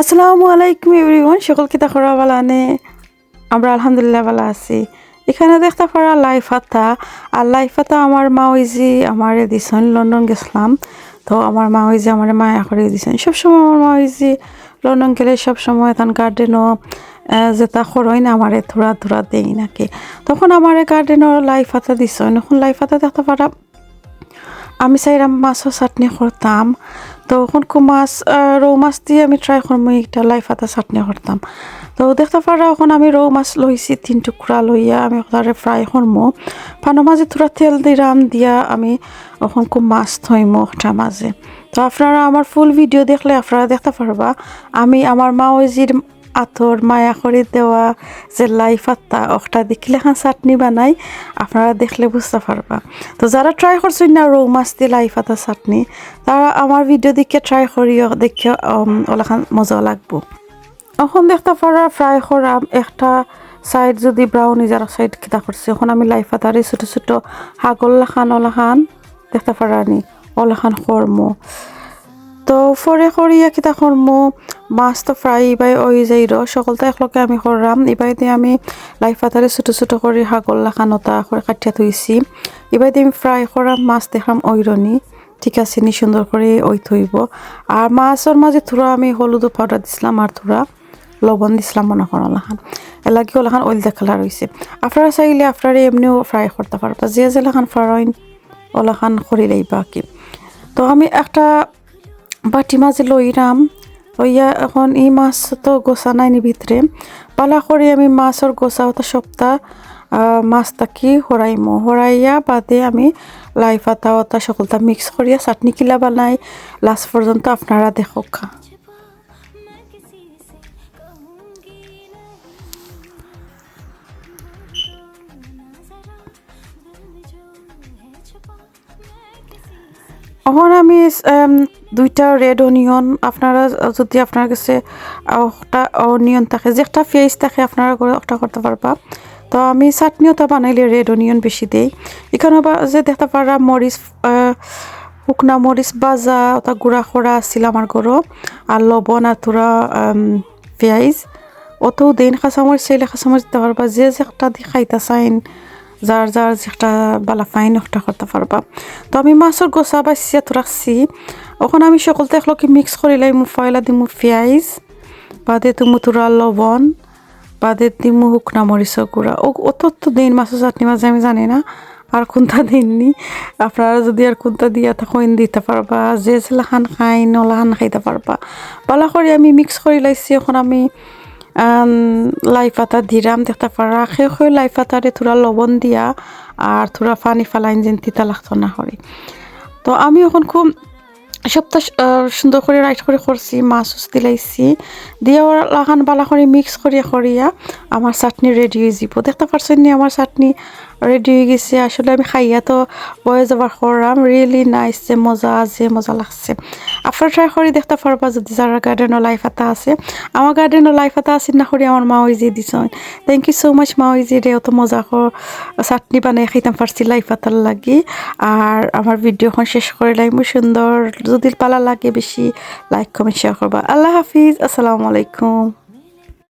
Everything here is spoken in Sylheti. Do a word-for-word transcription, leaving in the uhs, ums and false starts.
আসসালামু আলাইকুম এভরিওয়ান, সকল কিতা খবর, ভালা নি? আমরা আলহামদুলিল্লাহ ভালা আছি। ইখানো দেখতা পাররা লাই পাতা, আর লাই পাতা আমার মাওইজি আমারে দিছইন, লন্ডন গেছলাম, তো আমার মাওইজি আমারে মায়া করি দিছইন। সবসময় আমার মাওইজি লন্ডন গেলে সবসময় তান গার্ডেনো যেতা করইন আমারে থুড়া থুড়া দেইন আর কি। তখন আমারে গার্ডেনো লাই পাতা দিছইন, অখন লাই পাতা দেখতা পাররা আমি চাইরাম মাছর চাটনি করতাম। তো অখন কু মাছ, আহ, রউ মাছ দি আমি ট্রাই করমু একটা লাই পাতা চাটনি করতাম। তো দেখতা পাররা অখন আমি রউ মাছ লইছি তিন টুকরা লইয়া আমি অতারে ফ্রাই করমু। প্যানর মাঝে থুড়া তেল দিরাম, দিয়া আমি অখন কু মাছ থইমু অতার মাঝে। তো আপনারা আমার ফুল ভিডিও দেখলে আপনারা দেখতা পারবা আমি আমার মাওইজির আতর মায়া করি দেওয়া যে লাই পাতা, অতা দি কিলাখান চাটনি বানাই, আপনারা দেখলে বুঝতা পারবা। তো যারা ট্রাই করছইন না রউ মাছ দি লাই পাতা চাটনি, তারা আমার ভিডিও দেখিয়া ট্রাই করিও, দেখিয়া, উম, অলাখান মজা লাগবো। অখন দেখতা পাররা ফ্রাই করাম, একটা সাইড যদি ব্রাউন অই যার, সাইড কিতা করছি। অখন আমি লাই পাতারে ছোট ছোট হাগর লাখান অলাখান দেখতা পাররা নি, অলাখান করমু। তো পরে করিয়া কিতা করমু, মাছ তো ফ্রাই ইবায় অই যাইরো, সকলতা একলগে আমি কররাম। ইবায়দি আমি লাই পাতারে ছোট ছোট করি হাগর লাখান অতা করি কাটিয়া থইছি। ইবায়দি আমি ফ্রাই করাম, মাছ দেখরাম অইরো নি, ঠিক আছে নি, সুন্দর করি অইতো অইবো। আর মাছর মাঝে থুড়া আমি হলুদ পাউডার দিছলাম আর থুড়া লবণ দিছলাম মনে করো অলাখান, এরলাগি অলাখান অইলদা কালার অইছে। আপনারা চাইলে আপনারা এমনেও ফ্রাই করতা পারবা, যে যেলাখান পারইন অলাখান করি লাইবা কি। তো আমি একটা বাটি মাঝে লইরাম, লইয়া অখন ই মাছ তো গোছা নাই নি ভিতরে, ভালা করি আমি মাছর গোছা অতা সবতা, আহ, মাছ থাকি হরাইমু, হরাইয়া বাদে আমি লাই পাতা অতা সকলতা মিক্স করিয়া চাটনি কিলা বানাই, লাস্ট পর্যন্ত আপনারা দেখউক্কা। অখন আমি, এম, দুইটা রেড অনিয়ন, আপনারা যদি আপনার গেছে, আহ, একটা অনিয়ন থাকে, যে একটা পিয়াইজ থাকে, আপনারা করে একটা করতা পারবা। তো আমি চাটনি অতা বানাইলে রেড অনিয়ন বেশি দেই। ইখানো বা-, যে দেখতা পাররা মরিচ, আহ, হুকনা মরিচ ভাজা, অতা গুঁড়া করা আছিল আমার ঘরো, আর লবণ আর থুড়া, আম, পিয়াইজ। অতাও দেইন, কাঁচামরিচ চাইলে কাঁচামরিচ দিতা পারবা, যে যে একটা দি খাইতা চাইন, যার যার যে একটা ভালা পাইন, একটা করতা পারবা। তো আমি মাছর গোছা বাইছিয়া তো রাখছি, অখন আমি সকলতা একলগে মিক্স করি লাইমু। পয়লা দিমু পিয়াইজ, বাদে দিমু থুড়া লবণ, বাদে দিমু হুকনা মরিচর গুঁড়া। অ-, অত তো দেইন মাছর চাটনি মাঝে, আমি জানি না আর কুনতা দেইন নি। আপনারা যদি আর কুনতা দিয়া থাকইন দিতা পারবা, যে যেলাখান খাইন অলাখান খাইতা পারবা। ভালা করি আমি মিক্স করি লাইছি। অখন আমি, আম, লাই পাতা দিরাম, দেখতা পাররা। কেউ কেউ লাই পাতারে থুড়া লবণ দিয়া আর থুড়া পানি ফালাইন যেন তিতা লাগতো না করি। তো আমি অখন খুব সবতা স-, আহ, সুন্দর করি রাইট করি করছি, মাছ উস দিলাইছি, দিয়া অলাখান ভালা করি মিক্স করিয়া করিয়া আমার চাটনি রেডি অই যিবো। দেখতা পারছইন নি আমার চাটনি রেডি অই গেছে। আসলে আমি খাইয়া তো বয়ে যাবার করলাম, রিয়েলি নাইস, যে মজা, যে মজা লাগছে। আপনারা ট্রাই করি দেখতা পারবা যদি যারার গার্ডেনো লাই পাতা আছে। আমার গার্ডেনো লাই পাতা আছে না করি আমার মাওইজি দিছইন। Thank you so much মাওইজি রে, অত মজা কর চাটনি বানাই খাইতাম পারছি লাই পাতার লাগি। আর আমার ভিডিও অখন শেষ করি লাইমু সুন্দর। যদি ভালা লাগে বেশি, লাইক, কমেন্ট, শেয়ার করবা। আল্লাহ হাফিজ, আসসালামু আলাইকুম।